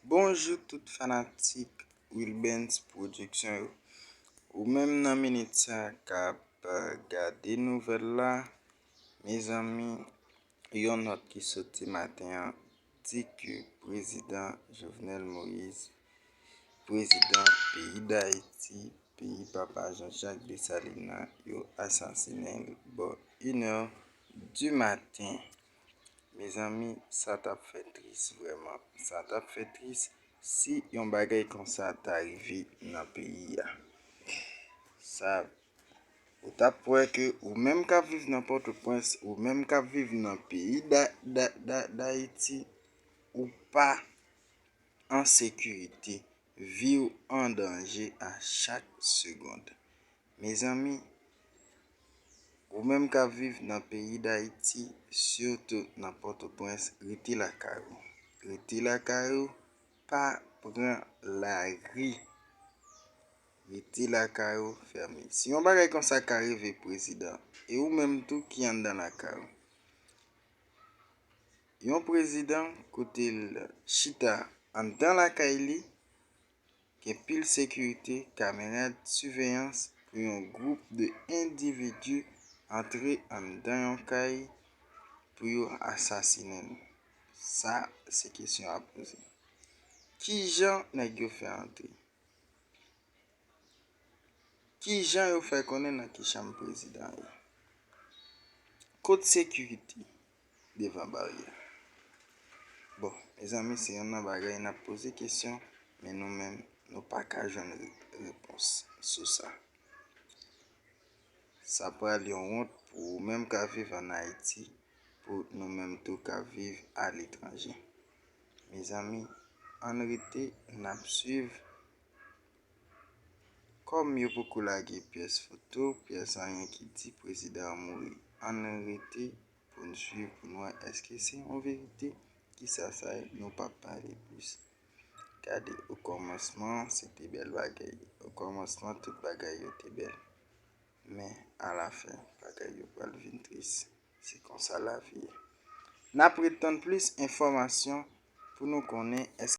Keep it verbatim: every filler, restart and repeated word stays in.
Bonjou tout fanatik Wilbens Production yo. Ou menm nan minit sa k ap gade nouvèl la, mezanmi, yon nòt ki soti maten an di ke prezidan Jovenel Moïse, prezidan peyi Dayiti, peyi papa Jean-Jacques Dessalines nan, yo asasinen l bò inè di maten. Mezanmi, sa t ap fè tris vrèman. Sa t ap fè tris si yon bagay konsa ta rive nan peyi a. Sa, ou t ap wè ke ou menm k ap viv nan Pòtoprens, ou menm k ap viv nan peyi Da-, Da-, Da-, Dayiti, ou pa an sekirite, vi w an danje a chak segond. Mezanmi, ou menm k ap viv nan peyi Dayiti, sitou nan Pòtoprens, rete lakay ou. Rete lakay ou, pa pran lari. Rete lakay ou, fèmen. Si yon bagay konsa ka rive prezidan, e ou menm tou ki anndan lakay ou, yon prezidan kote l chita anndan lakay li, gen pil sekirite, kamera de siveyans pou yon gwoup de endividi antre anndan yon kay pou yo asasinen l. Sa, se kesyon a poze. Kijan nèg yo fè antre? Kijan yo fè konnen nan ki chanm prezidan ye? Kot sekirite devan baryè? Bon, mezanmi, se youn nan bagay n ap poze kesyon, men nou menm, nou pa ka jwenn re-, repons sou sa. Sa pral yon wont pou ou menm k ap viv ann Ayiti, pou nou menm tou k ap viv aletranje. Mezanmi, ann rete, n ap swiv. Kòm yo poko lage pyès foto, pyès anyen ki di prezidan an mouri, ann rete pou n swiv, pou n wè èske se yon verite, kisa sa ye, nou p ap pale plis. Gade, okòmansman, se te bèl bagay. Okòmansman, tout bagay yo te bèl. Men, alafen, bagay yo pral vin tris. Se konsa lavi ye. N ap ret tann plis enfòmasyon pou nou konnen èske